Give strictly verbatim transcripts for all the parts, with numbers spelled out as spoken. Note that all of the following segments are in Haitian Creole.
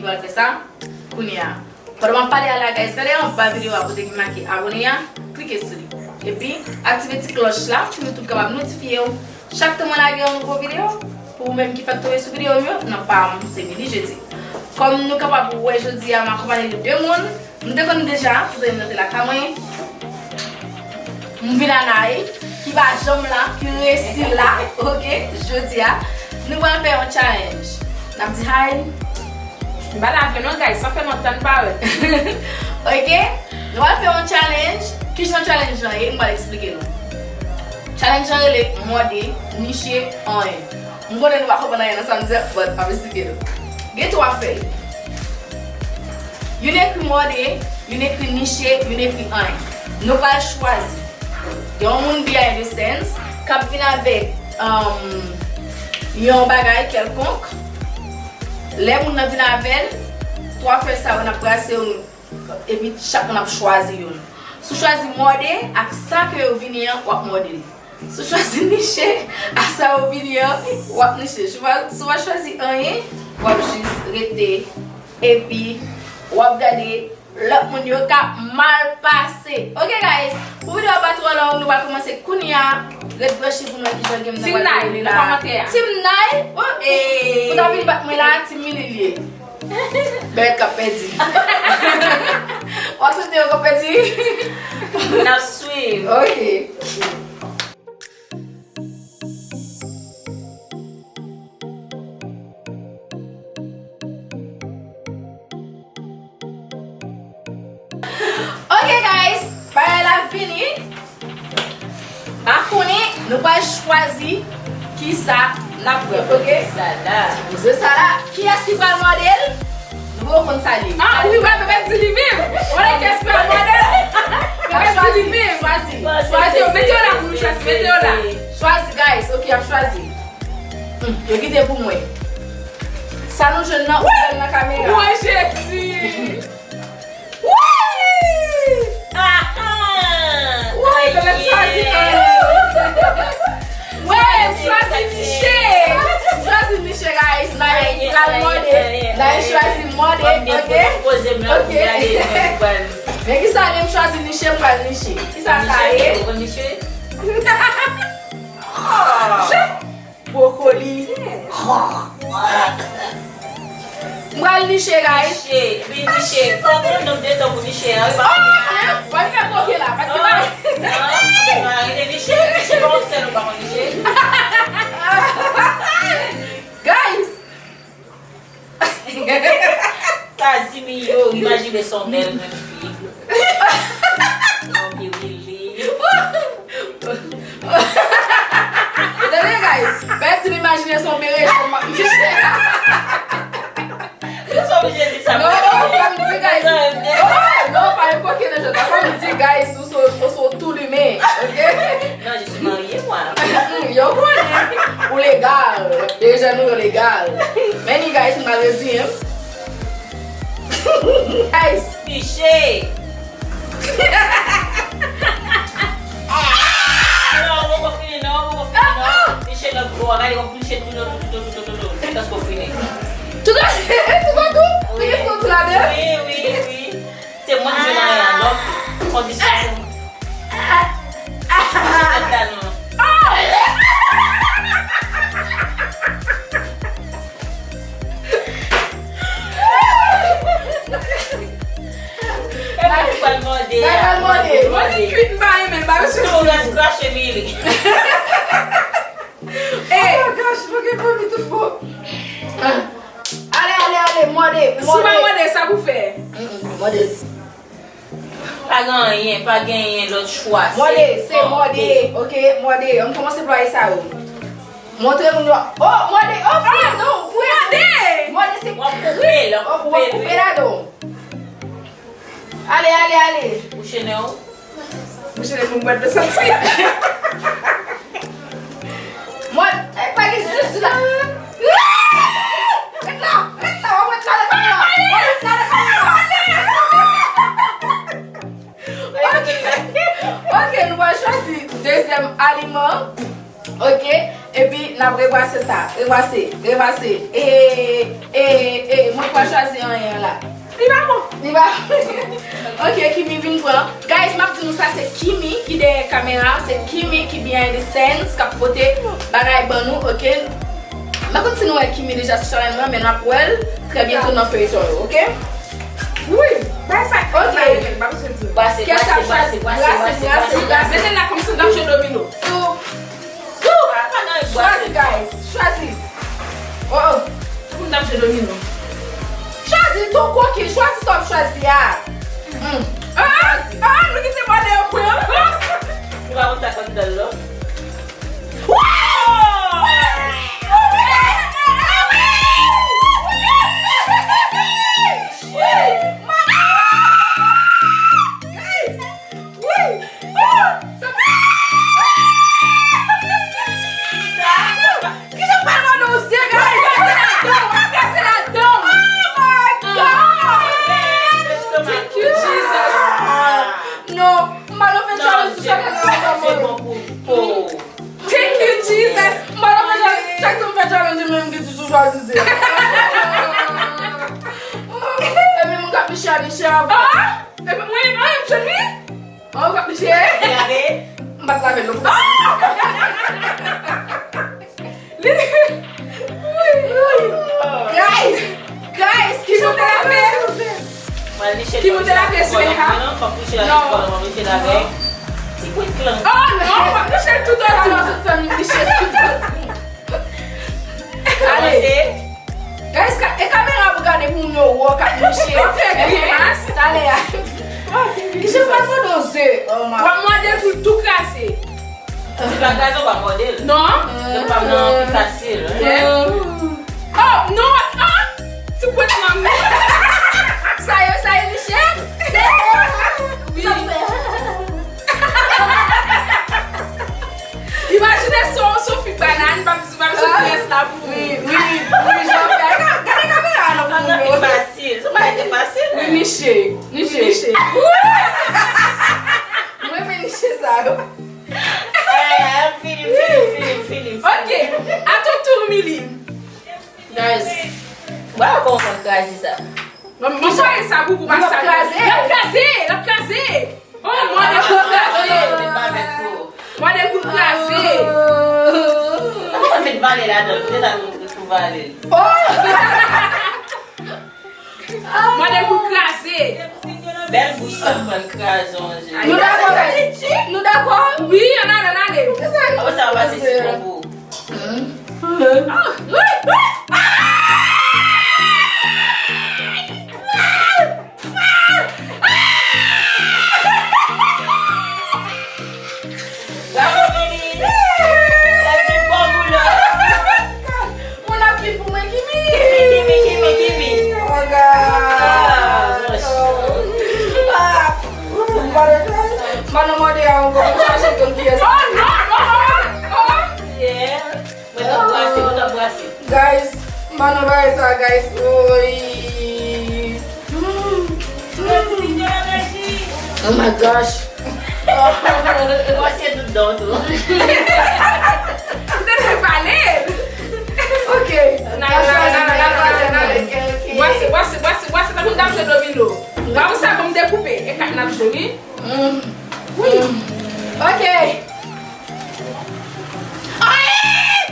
Li pral fè sa kounye a. Pandan m ap pale a la, guys, gade anba videyo a kote ki make abone a, klike sou li. Epi, aktive ti klòch la pou nou tout kapab notifye w chak tan mwen lage yon nouvo videyo. Pou ou menm ki fèk tonbe sou videyo m yo, non pa m, se Mili Jedi. Kòm nou kapab wè jodi a, m akonpaye de de moun. M te konn deja, se zanmi m nan te lakay mwen. M vin anay, ki pa janm la, ki resi la, oke? Jodi a, nou pral fè yon challenge. N ap di hi. M pa lave non, guys, sa fè lontan n pa wè. Oke? Nou pral fè yon challenge. Kijan challenge lan ye? M pral eksplike nou. Challenge lan rele mòde, niche, anyen. M konnen nou pa konprann anyen nan sa m di a, but m ap eksplike nou. Gen twa fèy. Youn ekri mòde, youn ekri niche, youn ekri anyen. Nou pral chwazi. Gen yon moun behind the scenes k ap vin avèk, um, yon bagay kèlkonk. Lè moun nan vin avè l, twa fèy sa yo n ap brase yo, epi chak moun ap chwazi youn. Si w chwazi mòde, ak sa ke yo vini an, w ap mòde l. Si w chwazi niche, ak sa yo vini an, w ap niche. Si w pa, si w pa chwazi anyen, w ap jis rete, epi w ap gade lòt moun yo k ap mal pase. Oke, guys, pou videyo a pa twò long, nou pral kòmanse kounye a. Ret branche pou nou wè kijan game nan pral dewoule la. Team Nile, nan kòmantè a. Team Nile, oh, ou ta vin bat mwen la, Team Mili li ye. Bèt k ap pèdi. W ap swete yo k ap pèdi? N ap swiv. Oke. Ok, guys, bagay la fini. M pa konnen, nou pral chwazi kisa n ap pran, ok? Ti poze sa la. Kiyès ki pral mòde l? Nou poko konn sa li. Ah, wi, wè, Bebe di li menm. Wè, kiyès ki pral mòde l? Bebe di li menm. Chwazi. Chwazi. Mete yo la pou nou chwazi. Mete yo la. Chwazi, guys. Ok, y ap chwazi. Hmm, yo kite pou mwen. Sa nou jwenn nan, ou jwenn nan kamera. Woy, Jezi! Woy! Ah, ah! Woy, yo mèt chwazi anyen. Woy, m chwazi niche. M chwazi niche, guys. Naye pral mòde. Naye chwazi mòde, ok? Ok. Men kisa li, m chwazi niche, m pral niche. Kisa sa ye? Bwokoli. M pral niche, guys. Niche, wi, niche. Fò w pran nonm de tan pou niche a, wi, pa. Oh, pa gen koke la, pa gen bagay. Non, non, non, niche, niche, pa yon sèl ou pa konn niche. Guys, Kazimiro, imajine se yon bèl jèn fi. Yon pirili. Tande, guys. Bèl ti imajine se yon berejèn m ap niche. Ou oblije di sa. Non, non, pa m di, guys. Non, non, pa yon koke nan jòt. Pa m di, guys, ou se, ou se tou limen, ok? Non, je suis mariée, moi. Yo konnen. Ou legal. Deja nou yo legal. Men ni, guys, m pral reziyen m. Guys. Piche. Non, ou poko fini, non, ou poko fini, non. Piche nan gwo, gade, ou piche tou, tou, tou, tou, tou, tou, tou. Jiskaske ou fini. Tout, tout, tout, tout, tout ladan? Wi, wi, wi. Se mwen ki jwenn anyen an, donk, kondisyon se mwen. Mwen se tèt la, non. Epi ou pral mòde. Mwen pral mòde. Mwen ki kwit, m pa renmen l, m pa renmen l. Tou rès krache Mili. Ey! Oh my gosh, mwen gen vomi tout bon. Ale, ale, ale, mòde, mòde. Si w pa mòde, sa pou fè? Mm, mm, mòde. Pa gen anyen, pa genyen lòt chwa. Mòde, se mòde, ok? Mòde, ann kòmanse plwaye sa yo. Montre moun yo. Oh, mòde, oh, fouye non, fouye. Mòde! Mòde, se kri. W ap koupe l, w ap koupe l, wi. W ap koupe ladan. Ale, ale, ale. Bouche nen w. Bouche nen pou m bwè dlo santi. Mwen, eh, pa gen zizou la. Ret la, ret la, w ap ret la nan kamera. W ap ret la nan kamera. Ok, ok, nou pral chwazi dezyèm aliman. Ok, epi n Rebrase sa, rebrase, rebrase. E, e, e, e, mwen pa chwazi anyen la. Li pa bon. Li pa. Ok, Kimi vin pran. Guys, m ap di nou sa, se Kimi ki dèyè kamera, se Kimi ki behind the scenes, k ap pote bagay ban nou, ok? M pa konn si nou wè Kimi deja sou chanèl mwen, men n ap wè l trè byento nan feyton yo, ok? Wi, bay sa. Ok. Bay sa, bay sa, bay sa, bay sa. Mete l la kòmsi n t ap jwe domino. Sou, sou. Chwazi, guys. Chwazi. Oh, oh. Pou n t ap jwe domino. Chwazi ton koki, chwazi sa w ap chwazi a. Mm. Ah, ah, nou kite mande yo pran. Ou pa konn sa k anndan l, non? Kijan m pral mande w zye, guys? Kase ladan w, kase ladan w. Oh my God! Thank you, Jesus. Non, m pa nan fè challenge sou chanèl la ankò, mwen. Thank you, Jesus. M pa nan fè challenge, chak tan m fè challenge, mwen, m gen toujou chwazi zye. Epi moun k ap niche a niche avan. Ah! Epi mwen, mwen, m jwenn li? Oh, w ap niche? Lave? M pa t lave l non. Guys! Guys! Ki moun te lave? Ki moun te lave sou e ha? Non. Ti kwit lan. Oh non, w ap niche l tout otou. Tout fanmi niche tout otou. Ale. Guys, ka- e kamera pou gade pou moun yo wè w k ap niche. Ou fè grimas. Talè a. Kijan m pral mande w zye? Oh my. W ap mande l pou l tou kraze. Si l pa kraze, w pa mande l. Non. Donk, pa nan pi fasil, hein? Yeah. Oh, non, ah! Ti pwent nan men. Sa yo, sa yo, niche? Se yo. Wi. Imajine se yon, se yon fig banann, m ap, m ap soti rès la pou ou. Wi, wi, wi, jan fè. Gade, gade kamera a non pou mwen. Pi fasil. Se pa te fasil. Wi, niche. Niche. Niche. Mwen renmen niche sa yo. Eh, fini, fini, fini, fini. Ok, à ton tour, Mili. Guys, wè kòman m kraze sa. Mwen, mwen pa sa pou pou pa sa. L ap kraze, l ap kraze, l ap kraze. Oh, mwen de pou kraze. Mwen de pou kraze. Mwen met vale ladan, mwen ta tou vale. Oh! Mwen de pou kraze. Bèl bouch sa pran kraze, on je. Nou dakò? Nou dakò? Wi, ann ale, ann ale. Apre sa, w pase sitwon pou ou. Bravo, Mili! Sa ti bon boulot! Moun ap vin pou mwen, Kimi! Kimi, Kimi, Kimi! Oh my God! Ah, gosh. Ah! M pa nan mòde a ankò, m chache konn kiyès. Oh, non, non, non, non! Yeah. Mwen t ap brase, mwen t ap brase. Guys, m pa nan bagay sa, guys. Woy. Oh my gosh. Ou pase tout dan w tou. Ou te dwe pale. Ok. N al, n al, n al, n al, n al, n al. Brase, brase, brase, brase, tankou n t ap jwe domino. Ba ou sa pou m dekoupe. E kat n ap jwe, wi. Mm. Wi. Mm. Ok. Wi,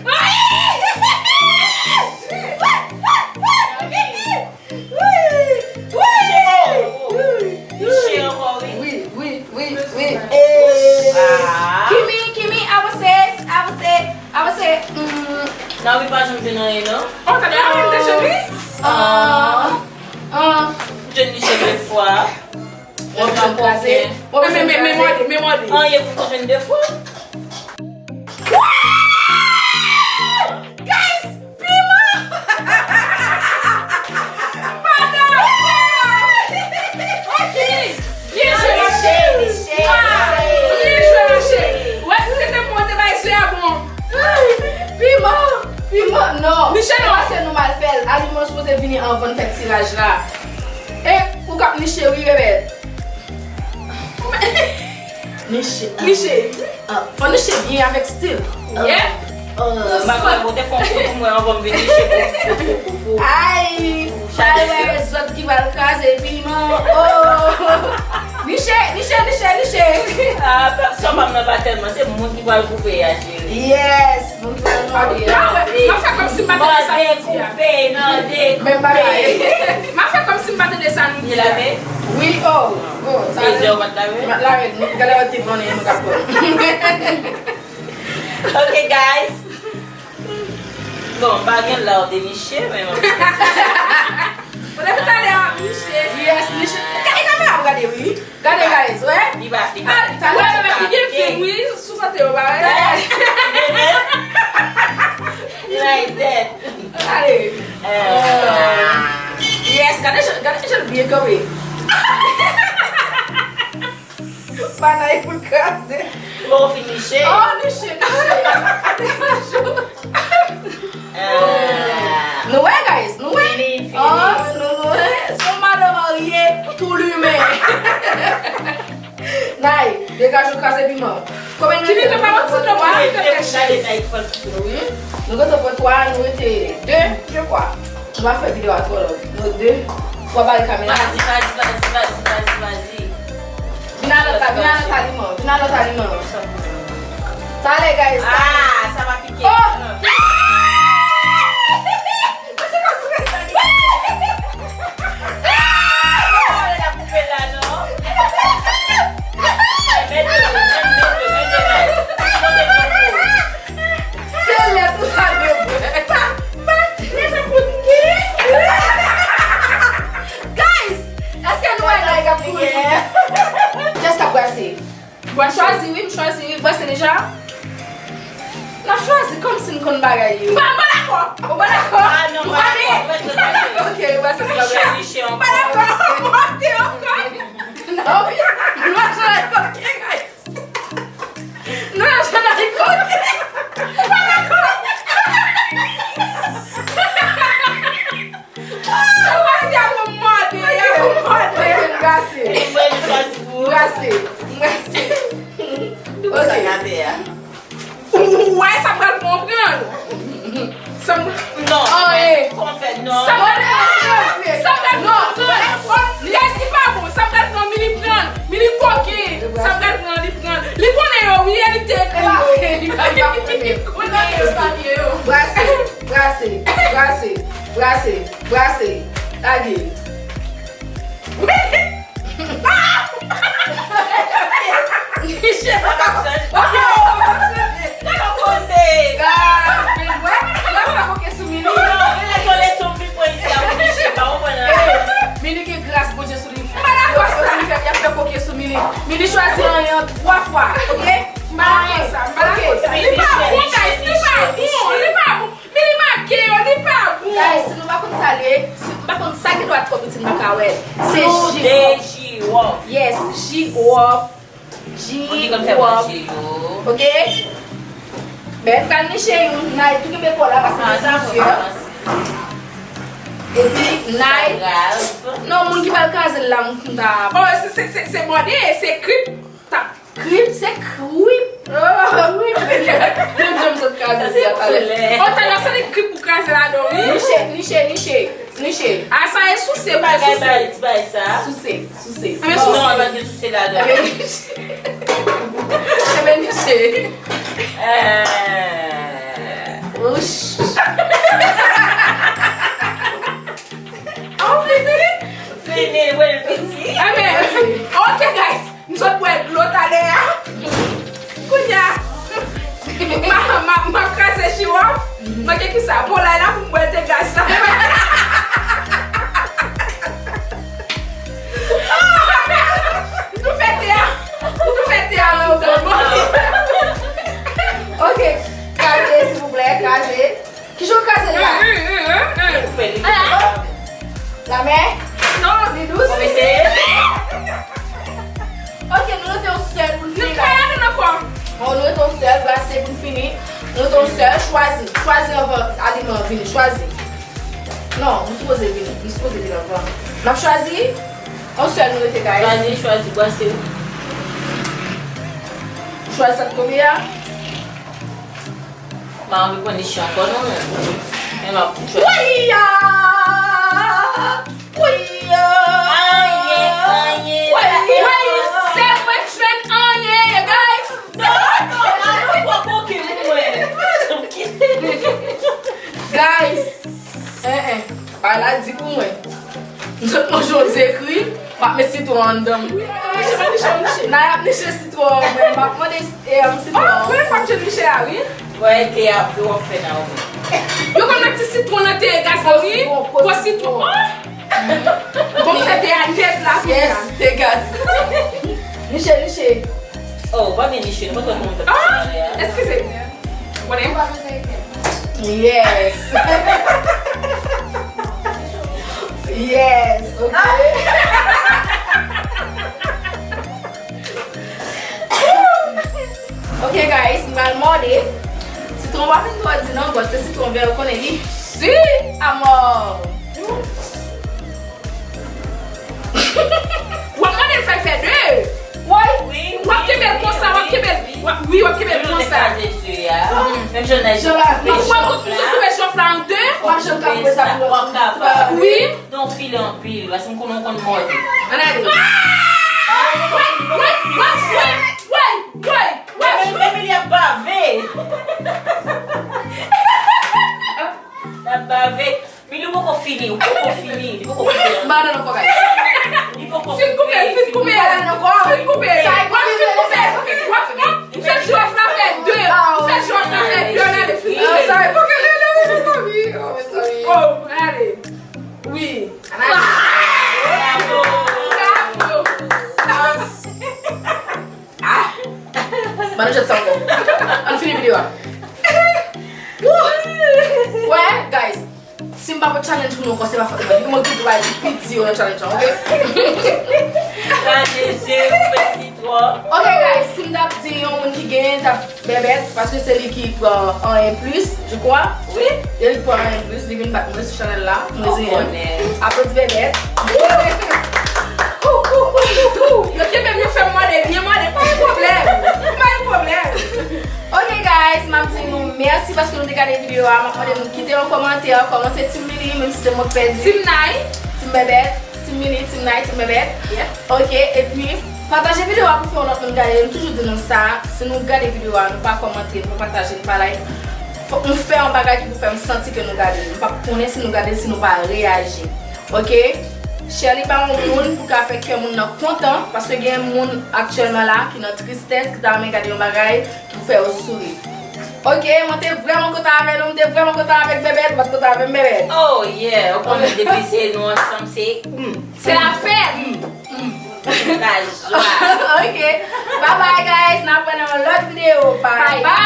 wi, wi, wi. Wi, wi, wi, wi. Eh. Ah. Kimi, Kimi, avanse, avanse, avanse. Mm. Naomi pa janm jwenn anyen, non? Oh, tande, Naomi te jwenn, wi. Ah. Ah. Jwenn li chak fwa. Mwen pa konprann. Men, men, men, men mòde, men mòde. Anyen pou jwenn de fwa. Guys, piman! Madan! Ok. Byen jwe, ma cheri. Ah, byen jwe, ma cheri. Ou wè, si se te pou mwen, te bay zye a bon. Piman! Piman! Non. Michel, non. Se paske nou mal fè l. Aliman sipoze vini anvan n fè tiraj la. E ou k ap niche, wi, bebe. Niche. Niche. Ah, fò niche byen avèk stil. Yeah. M pa kwè ou te fè yon kou pou mwen anvan m vin niche pou, pou, pou, pou, pou. Ay, pou chale. Chalè zòt ki pral kraze piman. Oh. Niche, niche, niche, niche. Ah, pèsòn pa m nan pa tèlman, se moun ki pral koupe a, cheri. Yes, moun ki pral manje a. Mwen fè kòmsi m pa tande sa. Mande koupe, mande koupe. Menm bagay. Mwen fè kòmsi m pa tande sa nou di a. Li lave? Wi, oh. Oh, sa. E zè ou pa t lave? M pa t lave, nou, gade lòt ti vannen nou ka pran. Ok, guys. Bon, m pa gen lè de niche, men. Ou depi talè ap niche. Yes, niche. Gade kamera ap gade, wi. Gade, guys, wè. Li pa, li pa, li pa, li pa. Li gen vim, wi, sou kote yo, pa wè. Like that. Gade. Yes, gade jan, gade jan l byen kanpe. Panay pou l kraze. Bon, ou fin niche. Oh, niche, niche. Nou wè, guys, nou wè. Fini, fini. Oh, nou, nou wè. Se yon madan marye, tou limen. Nay, degaje w kraze piman. Konbyen nou rete? Wi. Nou gentan pran twa, nou rete de, je crois. Nou pa fè videyo a twò long. Nou de, twa bare kamera. Vazi, vazi, vazi, vazi, vazi, vazi. Vin a lòt la, vin a lòt aliman, vin a lòt aliman. Talè, guys. Ah, sa va pike. Oh! Se lèt ou sa dwe bwè. Guys, èske nou wè nèg ap kouri? Just ap brase. Brase. Chwazi, wi, m chwazi, wi. Brase deja. N ap chwazi kòmsi n konn bagay yo. M pa, m pa dakò. Ou pa dakò? Ah, non, m pa dakò. Ok, brase, m pa dakò. M pa dakò. M pa dakò. Non, wi. Nou ap chwazi kòmsi. Nou ap chwazi kòmsi. M pa dakò. Ou pa di a pou m mòde, a pou m mòde. Brase. Brase. Brase. Ok. Ou wè sa pral pran, pran. Sa m... Non. Oh, eh. Kòman fè? Non. Sa pral pran. Sa pral pran. Guys, li pa bon. Sa pral pran, Mili pran. Mili koke. Sa pral pran, li pran. Li konnen yo, wi, e li te ekri yo. Li konnen yo. Brase, brase, brase, brase, brase. Lage. Michel, sa pa chanje. Ok, sa pa chanje. Sa pa poze. Ah, men wè, la sa koke sou Mili. Non, men lè yo leson pi pwen isi a pou Michel, pa konprann. Eh, Mili gen gras Bondye sou li. M pa dakò sa. Mili fè, y ap fè koke sou Mili. Mili chwazi anyen an twa fwa, ok? M pa dakò sa, m pa dakò sa. Li pa bon, guys, li pa bon, li pa bon. Men li make yo, li pa bon. Guys, si nou pa konn sa l ye, si nou pa konn sa ki dwat twò piti, nou ka wè l. Se ji wòf. Yes, ji wòf. Ji wòf. Ok? Men pral niche youn, Nay tou kenbe kò la, paske gen plizyè. Epi, Nay. Non, moun ki pral kraze l la, m konn ta. Oh, se, se, se, se mòde, se krip. Krip, se krip. Oh, krip. Menm jan m sot kraze sa talè. Oh, talè se li krip pou kraze ladan, wi. Niche, niche, niche, niche. A, sa e souse, bagay, souse. Bay, bay sa. Souse, souse. Enben, souse. Non, pa gen souse ladan. Enben, niche. Enben, niche. Eh. Ouch. An fini? Fini, wi, l piti. Enben, ok, guys. M sot bwè dlo talè a. Kounye a, m a, m a, m ap kraze ji wòf. Manke kisa? Bon, la, la pou m bwè te gaz sa. M tou fè te a. M tou fè te a anndan. Ok. Kraze, silvouplè, kraze. Kijan w kraze l la? Koupe li. Lanmè? Non, li dous. Bon, mesye. Ok, nou rete yon sèl pou n fini. Nou pa al ankò. Bon, nou rete yon sèl, brase pou n fini. Nou rete yon sèl, chwazi. Chwazi anvan aliman an vini, chwazi. Non, nou sipoze vini. Nou sipoze vini anvan. N ap chwazi. Yon sèl nou rete, guys. Chwazi, chwazi, brase. Chwazi sa k tonbe a. Pa anvi pran niche ankò non, men. Men m ap jwe. Woya! Woya! Anyen, anyen. Woya! Woy, se mwen k jwenn anyen, guys! Non, non, non, non, twò koken pou mwen. Guys, eh, eh, bagay la di pou mwen. M sot manje yon zekri, m ap met sitwon anndan m. Naya ap niche sitwon an, mwen m ap mande, eh, sitwon an. Oh, premye fwa m jwenn niche a, wi. Wè, te ap fè w ap fè nan ou. Yo konn met ti sitwon nan te gaz la, wi. Gwo sitwon. Oh! Bon, fè te a nèt la, kounye a. Yes, te gaz. Niche, niche. Oh, pa gen niche, nou pa t wè kòman fè niche anlè a. Ah! Eskize. Konnen m pa bezwen ete. Yes. Yes, ok. Ok, guys, m pral mòde. Sitwon pa fin twò di non, but se sitwon vè, ou konnen li si amò. W ap mande l fè l fè de. Woy, wi, w ap kenbe l konsa, w ap kenbe l. W ap, wi, w ap kenbe l konsa. Menm jan nèg. Wi, w ap koupe jòf la an de. W ap janm ka koupe sa pou lòt. W ap kapab. Wi. Donk, file anpil, paske m konnen w konn mòde. Ann ale. Woy, woy, woy, woy, woy, woy. Emily ap bave. L ap bave. Men li poko fini, li poko fini, li poko fini. Bann nan kò, guys. Li poko fini. Fin koupe, fin koupe. Bann nan kò. Fin koupe. Sa e koupe. Fin koupe. W ap, w ap fè jòf la fè de. W ap fè jòf la fè de, ann ale fin koupe. Sa e koupe, ann ale, mezanmi. Oh, mezanmi. Oh, ann ale. Wi. Ann ale. Bravo. Bravo. Ah! Bann jwèt sa ankò. Ann fini videyo a. Woo! Wè, guys, si m pa fè challenge pou nou ankò, se pa fòt mwen. Mwen ki pou bay piti yo nan challenge lan, ok? Challenge, ou fè si twò. Ok, guys, si m t ap di yon moun ki genyen, t ap Bèbèt, paske se li ki pran anyen plis, je crois. Wi. E li pran anyen plis, li vin bat mwen sou chanèl la, m reziyen m. Aplodi Bèbèt. Yo te menm yo fè m mande, byen mande, pa gen pwoblèm. Pa gen pwoblèm. Ok, guys, m ap di nou mèsi paske nou te gade videyo a. M ap mande nou kite yon kòmantè, kòmante Team Mili, menm si se mwen k pèdi. Team Nay. Team Bèbèt. Team Mili, Team Nay, Team Bèbèt. Yep. Ok, epi pataje videyo a pou fè yon lòt moun gade. M toujou di nou sa, si nou gade videyo a, nou pa kòmante, nou pa pataje, nou pa like, fòk nou fè yon bagay ki pou fè m santi ke nou gade l. M p ap konnen si nou gade l si nou pa reyaji. Ok? Share li ba yon moun pou ka fè kè moun nan kontan, paske gen moun aktyèlman la ki nan tristès, ki ta renmen gade yon bagay pou fè yo souri. Ok, mwen te vrèman kontan avè nou, m te vrèman kontan avèk Bèbèt, mwen te kontan avè m Bèbèt. Oh yeah, ou konnen depi se nou ansanm se, mm, se la fèt. Mm, mm. La jwa. Ok, bye bye guys, n ap wè nan yon lòt videyo. Bye bye.